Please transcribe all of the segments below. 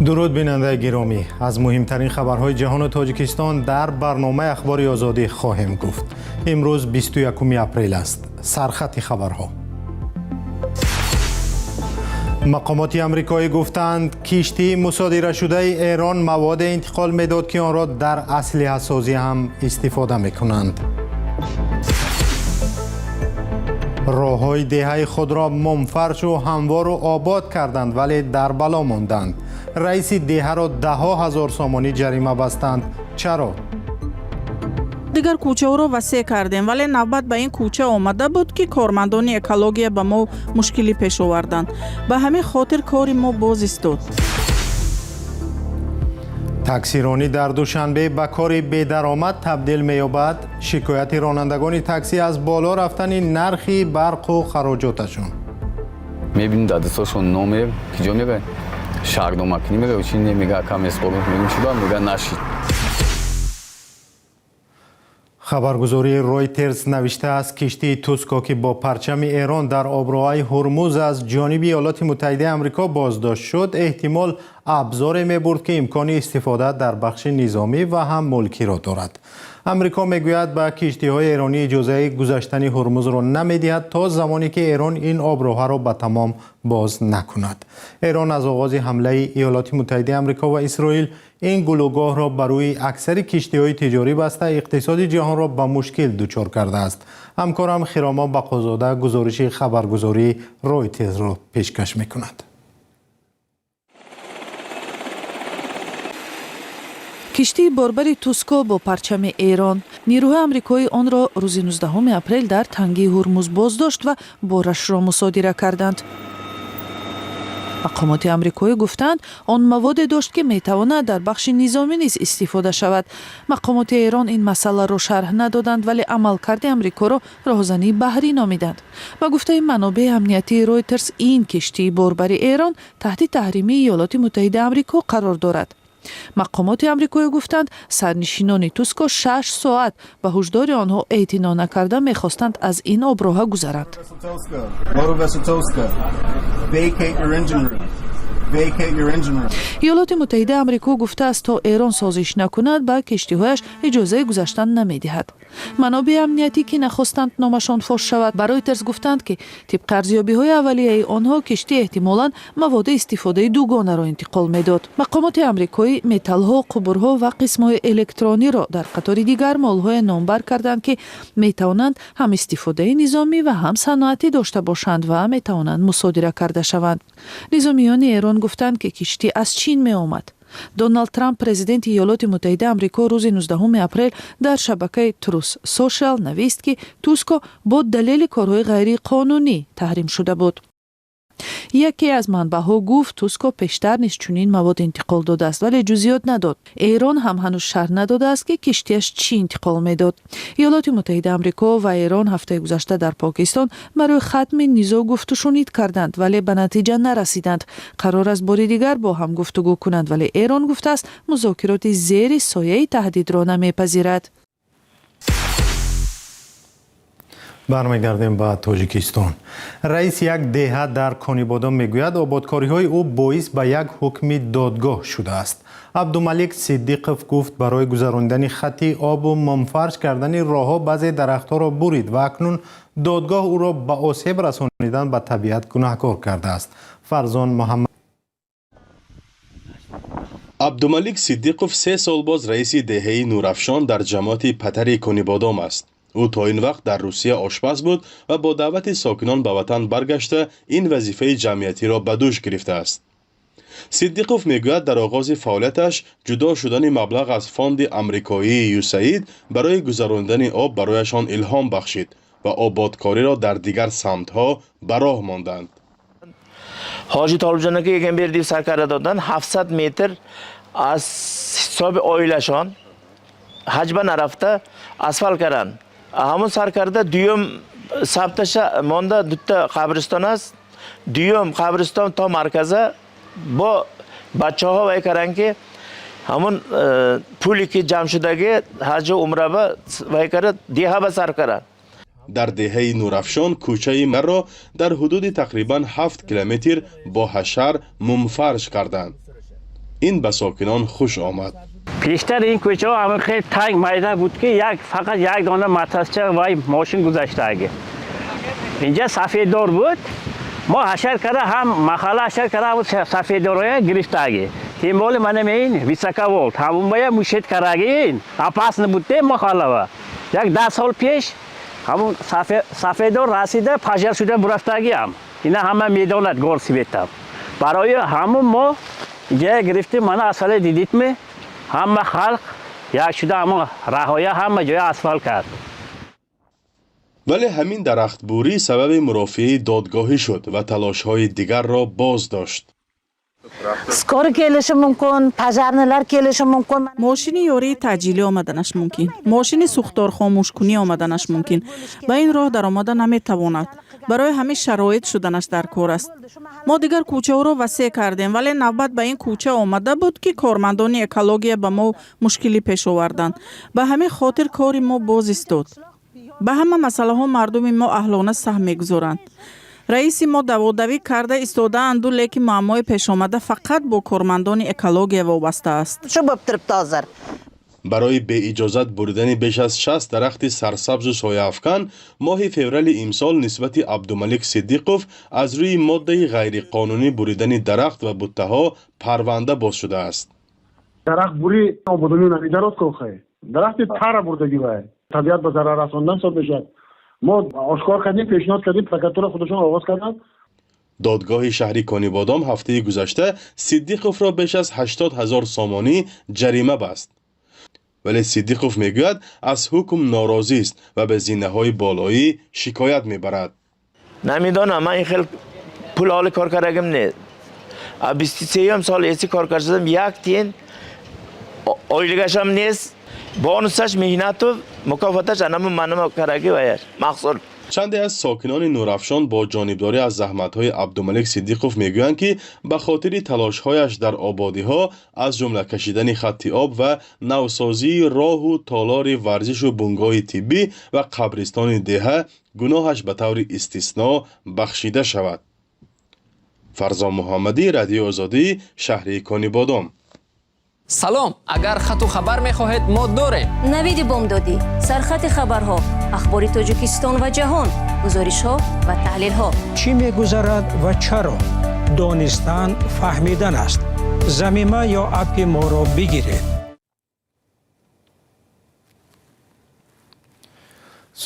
Дуруд, бинандаи гиромӣ. Аз муҳимтарин хабарҳои ҷаҳону Тоҷикистон дар барномаи Ахбори Озодӣ хоҳем гуфт. Имрӯз 21 апрел аст. Сархати хабарҳо. Мақомоти амрикоӣ гуфтанд, киштии мусодирашудаи Эрон маводе интиқол медод, ки онро дар аслиҳасозӣ ҳам истифода мекунанд. Роҳҳои деҳаи худро мумфаршу ҳамвору обод карданд, вале дар бало монданд. Раиси деҳаро даҳҳо ҳазор сомонӣ ҷарима бастанд. Чаро? Дигар кӯчаҳоро васеъ кардем, вале навбат ба ин кӯча омада буд, ки кормандони экология ба мо мушкилӣ пеш оварданд. Ба ҳамин хотир кори мо боз истод. Таксиронӣ дар Душанбе ба кори бедаромад табдил меёбад. Шикояти ронандагони таксӣ аз боло рафтани нархи барқу хароҷоташон. Мебинем, дар дастошон номе киҷо мега, шаҳрномакунӣ мега, чи не мега, акам меспорем. Мегӯм, чи ба мега, нашид. Хабаргузории Ройтерс навиштааст, киштии Туско, ки бо парчами Эрон дар оброҳаи Ҳурмуз аз ҷониби Иёлоти Муттаҳидаи Амрико боздошт шуд, эҳтимол абзоре мебурд, ки имкони истифода дар бахши низомӣ ва ҳам мулкиро дорад. Амрико мегӯяд, ба киштиҳои эронӣ иҷозаи гузаштани Ҳурмузро намедиҳад, то замоне ки Эрон ин оброҳаро ба тамом боз накунад. Эрон аз оғози ҳамлаи Иёлоти Муттаҳидаи Амрико ва Исроил ин гулӯгоҳро ба рӯи аксари киштиҳои тиҷорӣ баста, иқтисоди ҷаҳонро ба мушкил дучор кардааст. Ҳамкорам Хиромо Бақозода гузориши хабаргузории Ройтерсро пешкаш мекунад. Киштии борбари Туско бо парчами Эрон. Нирӯҳои амрикоӣ онро рӯзи 19 апрел дар тангии Ҳурмуз боздошт ва борашро мусодира карданд. Мақомоти амрикоӣ гуфтанд, он маводе дошт, ки метавонад дар бахши низомӣ низ истифода шавад. Мақомоти Эрон ин масъаларо шарҳ надоданд, вале амалкарди Амрикоро роҳзании баҳрӣ номиданд. Ба гуфтаи манобеи амниятии Ройтерс, ин киштии борбари Эрон таҳти таҳримии Иёлоти Муттаҳидаи Амрико қарор дорад. Мақомоти амрикоӣ гуфтанд, сарнишинони Туско 6 соат ба ҳушдори онҳо эътино накарда, мехостанд аз ин оброҳа гузаранд. Vacate your engine room. Vacate your engine room. Иёлоти Муттаҳидаи Амрико гуфтааст, то Эрон созиш накунад, ба киштиҳояш иҷозаи гузаштан намедиҳад. Манобеи амниятӣ, ки нахостанд номашон фош шавад, ба Ройтерс гуфтанд, ки тибқи арзёбиҳои аввалияи онҳо, киштӣ эҳтимолан маводи истифодаи дугонаро интиқол медод. Мақомоти амрикоӣ металлҳо, қубурҳо ва қисмҳои электрониро дар қатори дигар молҳое номбар карданд, ки метавонанд ҳам истифодаи низомӣ ва ҳам саноатӣ дошта бошанд ва метавонанд мусодира карда шаванд. Низомиёни Эрон гуфтанд, ки киштӣ аз Чин меомад. Доналд Трамп, президенти Иёлоти Муттаҳидаи Амрико, рӯзи 19 апрел дар шабакаи Трус Сошиал навист, ки Туско бо далели корҳои ғайриқонунӣ таҳрим шуда буд. Яке аз манбаъҳо гуфт, Туско пештар низ чунин мавод интиқол додааст, вале ҷузъиёт надод. Эрон ҳам ҳанӯз шарҳ надодааст, ки киштиаш чӣ интиқол медод. Иёлоти Муттаҳидаи Амрико ва Эрон ҳафтаи гузашта дар Покистон барои хатми низоъ гуфтушунид карданд, вале ба натиҷа нарасиданд. Қарор аст бори дигар бо ҳам гуфтугӯ кунанд, вале Эрон гуфтааст, музокироти зери сояи таҳдидро намепазирад. Бармегардем ба Тоҷикистон. Раиси як деҳа дар Конибодом мегӯяд, ободкориҳои ӯ боис ба як ҳукми додгоҳ шудааст. Абдумалик Сиддиқов гуфт, барои гузаронидани хати обу мумфарш кардани роҳҳо баъзе дарахтҳоро бурид ва акнун додгоҳ ӯро ба осеб расонидан ба табиат гунаҳкор кардааст. Фарзон Муҳаммад. Абдумалик Сиддиқов 3 сол боз раиси деҳаи Нурафшон дар ҷамоати Патари Конибодом аст. Ӯ то ин вақт дар Русия ошпаз буд ва бо даъвати сокинон ба ватан баргашта, ин вазифаи ҷамъиятиро ба дӯш гирифтааст. Сиддиқов мегӯяд, дар оғози фаъолияташ ҷудо шудани маблағ аз фонди амрикоии ЮСАИД барои гузаронидани об барояшон илҳом бахшид ва ободкориро дар дигар самтҳо ба роҳ монданд. Ҳоҷи Толибҷон aka Egamberdiyev Sarkardadan 700 метр аз ҳисоби оилашон ҳаҷба нарафта асфалт кардан. Ҳамон саркарда дуюм сабташа монда дута қабристон аст. Дуюм қабристон то марказа бо бачаҳо вай кардан, ки ҳамон пуле ки ҷамъ шудаги ҳаҷу умраба вай карда, деҳа ба сар кардан. Дар деҳаи Нурафшон кӯчаи марро дар ҳудуди тақрибан 7 километр бо ҳашар мумфарш карданд. Ин ба сокинон хуш омад. Пештар ин кӯчаҳо ҳама хеле танг, майда буд, ки як фақат як дона мотосча вай мошин гузаштаги. Инҷа сафеддор буд. Мо ҳашар карда, ҳам маҳалла ҳашар карда, ҳам сафеддорҳоя гирифтаги. Тем более мана ин высоковольт ҳамунбая мушет кардаги, ин опасно буд де маҳаллава. Як 10 сол пеш ҳамун сафеддор расида, пожар шуда бурафтагиам. Ина ҳама медонад горсовет ам. Барои ҳамун мо инҷая гирифтем. Мана асфале дидидми, ҳама халқ як шуда, ҳамон раҳоя ҳама ҷоя асфалт кард. Вале ҳамин дарахтбурӣ сабаби мурофиаи додгоҳӣ шуд ва талошҳои дигарро боз дошт. Скорый kelishi mumkin, пожарный lar kelishi mumkin. Мошини ёрии таъҷилӣ омаданаш мумкин, мошини сӯхторхомӯшкунӣ омаданаш мумкин. Ба ин роҳ даромада наметавонад. Барои ҳамин шароит шуданаш дар кор аст. Мо дигар кӯчаҳоро васеъ кардем, вале навбат ба ин кӯча омада буд, ки кормандони экология ба мо мушкилӣ пеш оварданд. Ба ҳамин хотир кори мо боз истод. Ба ҳама масъалаҳо мардуми мо аҳлона саҳм мегузоранд. Раиси мо даводавӣ карда истодаанду, лекин муаммои пешомада фақат бо кормандони экология вобаста аст. Shu bo'lib turibdi hozir. Барои беиҷозат буридани беш аз 60 дарахти сарсабзу сояафкан моҳи феврали имсол нисбати Абдумалик Сиддиқов аз рӯи моддаи ғайриқонунӣ буридани дарахт ва буттаҳо парванда боз шудааст. Дарахт бурӣ ободонӣ намедароз кохе, дарахти тара бурдагӣ вай табиат ба зарар расондан ҳисоб мешавад. Мо ошкор кардем, пешниҳод кардем, прокуратура худашон оғоз карданд. Додгоҳи шаҳри Конибодом ҳафтаи гузашта Сиддиқовро беш аз 80 000 сомонӣ ҷарима баст, вале Сиддиқов мегӯяд, аз ҳукм норозист ва ба зинаҳои болоӣ шикоят мебарад. Намедонам, ман ин хел пул ҳоли кор кардагим не. А 23-юм сол эси кор кардам, як тиин ойлигашам нест, бонусаш, меҳнату мукофоташ анаму манама караги ваяш маҳсул. Чанде аз сокинони Нурафшон бо ҷонибдорӣ аз заҳматҳои Абдумалик Сиддиқов мегӯянд, ки ба хотири талошҳояш дар ободиҳо, аз ҷумла кашидани хатти об ва навсозии роҳу толори варзишу бунгоҳи тиббӣ ва қабристони деҳа, гуноҳаш ба таври истисно бахшида шавад. Фарзон Муҳаммадӣ, Радиои Озодӣ, шаҳри Конибодом. Салом, агар хату хабар мехоҳед, мо дорем. Навиди бомдодӣ, сархати хабарҳо, ахбори Тоҷикистон ва ҷаҳон, гузоришҳо ва таҳлилҳо. Чӣ мегузарад ва чаро? Донистан фаҳмидан аст. Замима ё аппи моро бигиред.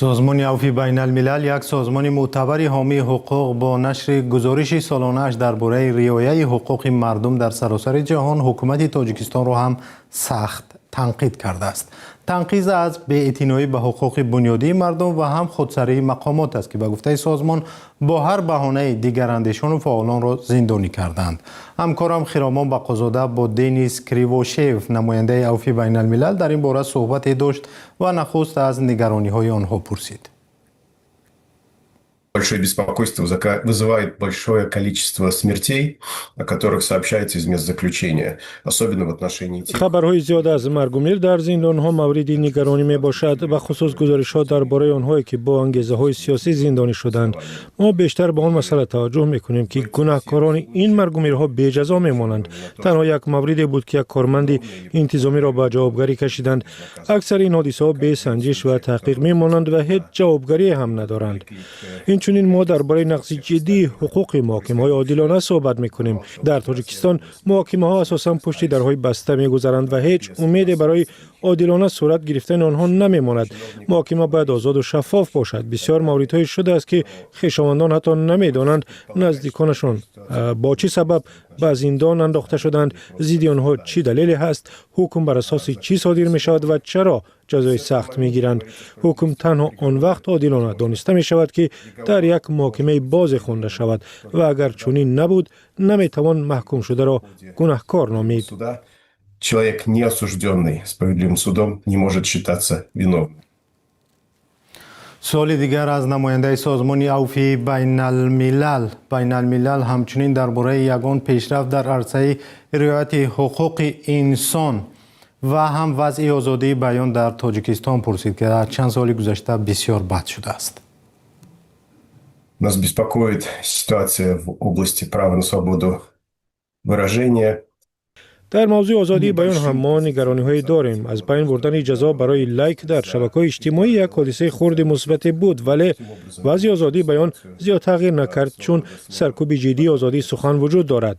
Созмони Авфи байналмилал, як созмони мӯътабари ҳомии ҳуқуқ, бо нашри гузориши солонааш дар бораи риояи ҳуқуқи мардум дар саросари ҷаҳон ҳукумати Тоҷикистонро ҳам сахт танқид кардааст. Танқиз аз беэътиноӣ ба ҳуқуқи бунёдии мардум ва ҳам худсарии мақомот аст, ки ба гуфтаи созмон бо ҳар баҳонаи дигарандешону фаъолонро зиндонӣ карданд. Ҳамкорам Хиромон Бақозода бо Денис Кривошеев, намояндаи Авфи байналмилал, дар ин бора суҳбате дошт ва нахуст аз нигарониҳои онҳо пурсид. Большое беспокойство вызывает большое количество смертей, о которых сообщается из мест заключения, особенно в отношении тех. Хабарҳои зиёд аз маргумир дар зиндонҳо мавриди нигаронӣ мебошад, бахусус гузоришҳо дар бораи онҳое, ки бо ангезаҳои сиёсӣ зиндонӣ шуданд. Мо бештар ба он масъала таваҷҷӯҳ мекунем, ки гунаҳкорони ин маргумирҳо беҷазо мемонанд. Танҳо як мавриде буд, ки як корманди интизомиро ба ҷавобгарӣ кашиданд. Аксари ин ҳодисаҳо бесанҷиш ва таҳқиқ мемонанд ва ҳеҷ ҷавобгарие ҳам надоранд. Инчунин мо дар бораи нақзи ҷиддии ҳуқуқи муҳокимаҳои одилона суҳбат мекунем. Дар Тоҷикистон муҳокимаҳо асосан пушти дарҳои баста мегузаранд ва ҳеҷ умеде барои одилона сурат гирифтани онҳо намемонад. Муҳокима бояд озоду шаффоф бошад. Бисёр мавридҳое шудааст, ки хешовандон ҳатто намедонанд, наздиконашон бо чӣ сабаб ба зиндон андохта шуданд, зидди онҳо чӣ далеле ҳаст, ҳукм бар асоси чӣ содир мешавад ва чаро ҷазои сахт мегиранд. Ҳукм танҳо он вақт одилона дониста мешавад, ки дар як муҳокимаи бозе хонда шавад, ва агар чунин набуд, наметавон маҳкумшударо гунаҳкор номид. Человек, не осужденный справедливым судом, не может считаться виновным. Суоли дигар аз намояндаи созмони Авфи байналмилал ҳамчунин дар бораи ягон пешрафт дар арсаи риояти ҳуқуқи инсон ва ҳам вазъи озодии баён дар Тоҷикистон пурсид, ки дар чанд соли гузашта бисёр бад шудааст. Нас беспокоит ситуация в области права на свободу выражения. Дар мавзӯи озодии баён ҳам мо нигарониҳое дорем. Аз байн бурдани ҷазо барои лайк дар шабакаҳои иҷтимоӣ як ҳодисаи хурди мусбате буд, вале вазъи озодии баён зиёд тағйир накард, чун саркӯби ҷиддии озодии сухан вуҷуд дорад.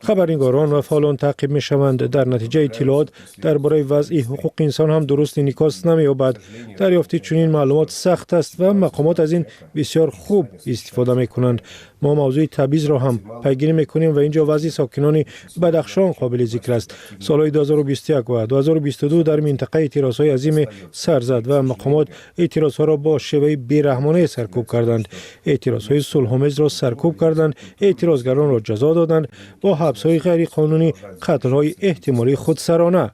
Хабарнигорон ва фаъолон таъқиб мешаванд. Дар натиҷа иттилоот дар бораи вазъи ҳуқуқи инсон ҳам дуруст инъикос намеёбад. Дарёфти чунин маълумот сахт аст ва мақомот аз ин бисёр хуб истифода мекунанд. Мо мавзӯи табъизро ҳам пайгирӣ мекунем ва ин ҷо вазъи сокинони Бадахшон қобили зикр аст. Солҳои 2021 ва 2022 дар минтақа эътирозҳои азиме сар зад ва мақомот эътирозҳоро бо шеваи бераҳмонае саркӯб карданд. Эътирозҳои сулҳомезро саркӯб карданд, эътирозгаронро ҷазо доданд бо ҳабсҳои ғайриқонунӣ, қатлҳои эҳтимолии худсарона.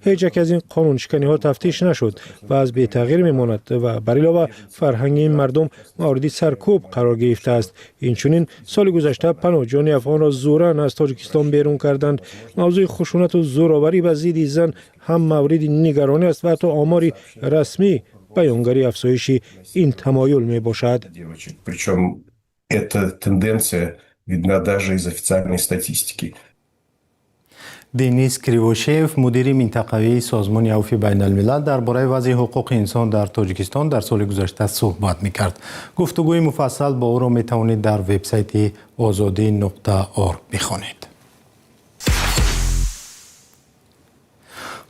Ҳеҷ яке аз ин қонуншиканиҳо тафтиш нашуд ва аз бетағйир мемонад ва бар илова фарҳанги ин мардум мавриди саркӯб қарор гирифтааст. Инчунин соли гузашта паноҳҷӯёни афғонро зӯран аз Тоҷикистон берун карданд. Мавзӯи хушунату зӯроварӣ ба зидди зан ҳам мавриди нигаронӣ аст ва ҳатто омори расмӣ баёнгари афзоиши ин тамоюл мебошад. Причем эта тенденция видна даже из официальной статистики. Денис Кривошеев, мудири минтақавии Созмони Авфи Байналмилал, дар бораи вазъи ҳуқуқи инсон дар Тоҷикистон дар соли гузашта суҳбат мекард. Гуфтугӯи муфассал бо ӯро метавонед дар вебсайти озодӣ.орг бихонед.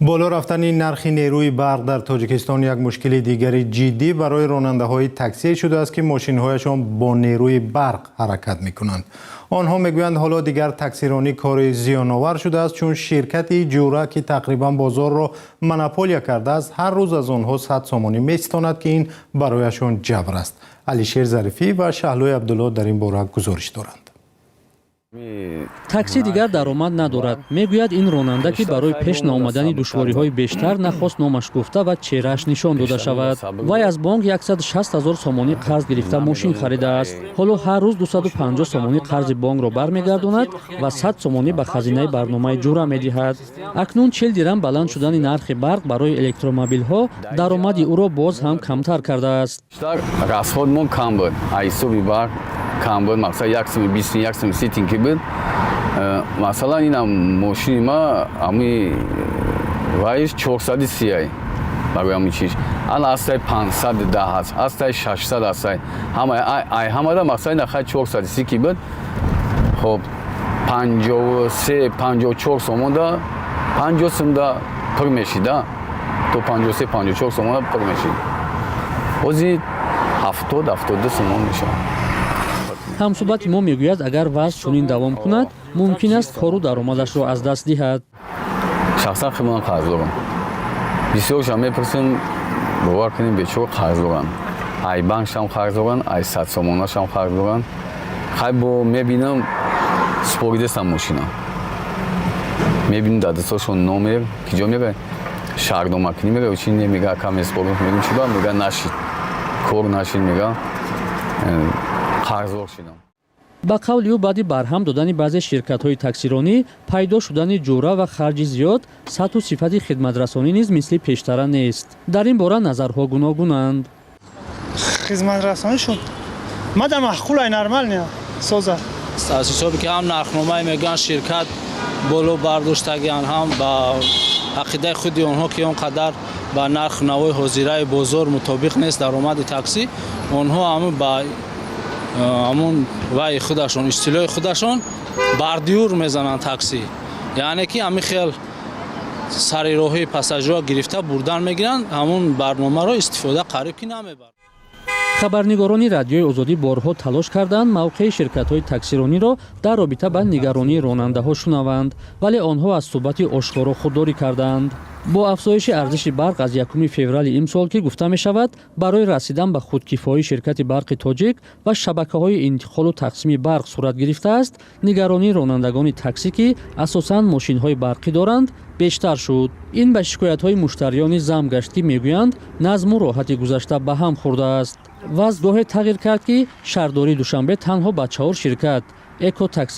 Боло рафтани нархи нерӯи барқ дар Тоҷикистон як мушкили дигари ҷиддӣ барои ронандаҳои таксӣ шудааст, ки мошинҳояшон бо нерӯи барқ ҳаракат мекунанд. Онҳо мегӯянд, ҳоло дигар таксиронӣ кори зиёновар шудааст, чун ширкати Ҷура, ки тақрибан бозорро монополия кардааст, ҳар рӯз аз онҳо 100 сомонӣ меситонад, ки ин барояшон ҷабр аст. Алишер Зарифӣ ва Шаҳлои Абдулло дар ин бора гузориш доранд. Таксӣ дигар даромад надорад, мегӯяд ин ронанда, ки барои пеш наомадани душвориҳои бештар нахост номаш гуфта ва чеҳрааш нишон дода шавад. Вай аз бонк 160 ҳазор сомонӣ қарз гирифта мошин харидааст. Ҳоло ҳар рӯз 250 сомонӣ қарзи бонкро бармегардонад ва 100 сомонӣ ба хазинаи барномаи Ҷура медиҳад. Акнун 40 дирам баланд шудани нархи барқ барои электромобилҳо даромади ӯро боз ҳам камтар кардааст. Расходмон кам буд, ҳисоби барқ кам буд, мақсад як суми 20, як суми 30 тин ки буд. Масалан, инам мошини ма ами вайш 430 ай, барои ҳамин чиз ана астай 510 ҳаст, астай 600 астай, ҳама ай ҳамада мақсад ина хай 430 ки буд. Хоб, 53, 54 сомонда, 50 сумда пур мешида, то 53, 54 сомонда пур мешид. Ҳозир 70, 72 сомон мешавад. Ҳамсӯҳбати мо мегӯяд, агар вазъ чунин давом кунад, мумкин аст кору даромадашро аз даст диҳад. Шахсан худман қарз дорам. Бисёршам мепурсем, бовар кунем, бечора қарз доранд, ай банкшам қарз доранд, ай садсомонашам қарз доранд. Хай, бо мебинам, споридестам мошина, мебинам, дар дастошон номер ки ҷо мега шаҳрномакунӣ мега, чи не мега, ака меспорим. Мегӯм, чи ба? Мега, нашид, кор нашид, мега, қарздор шидам. Ба қавли ӯ, баъди барҳам додани баъзе ширкатҳои таксиронӣ, пайдо шудани Ҷура ва харҷи зиёд, сатҳу сифати хидматрасонӣ низ мисли пештара нест. Дар ин бора назарҳо гуногунанд. Хизматрасонишон мада маъқулай, нормально, соза. Аз ҳисоби ки ҳам нархномае мегӯянд, ширкат боло бардоштагианд, ҳам ба ақидаи худи онҳо, ки он қадар ба нарху навои ҳозираи бозор мутобиқ нест даромади таксӣ. Онҳо ҳамн ба ҳамун вайи худашон, истилоҳи худашон, бордюр мезананд таксӣ, яъне ки ҳамин хел сари роҳи пассажирро гирифта бурдан мегиранд. Ҳамун барномаро истифода қариб ки намебаранд. Хабарнигорони Радиои Озодӣ борҳо талош карданд мавқеи ширкатҳои таксирониро дар робита ба нигаронии ронандаҳо шунаванд, вале онҳо аз суҳбати ошкоро худдорӣ карданд. Бо афзоиши арзиши барқ аз 1 феврали имсол, ки гуфта мешавад, барои расидан ба худкифоии ширкати Барқи Тоҷик ва шабакаҳои интиқолу тақсими барқ сурат гирифтааст, нигаронии ронандагони таксӣ, ки асосан мошинҳои барқӣ доранд, бештар шуд. Ин ба шикоятҳои муштариёни зам гашт, ки мегӯянд, назму роҳати гузашта ба ҳам хӯрдааст. Вазъ гоҳе тағйир кард, ки шаҳрдории Душанбе танҳо ба чаҳор ширкат Экотакси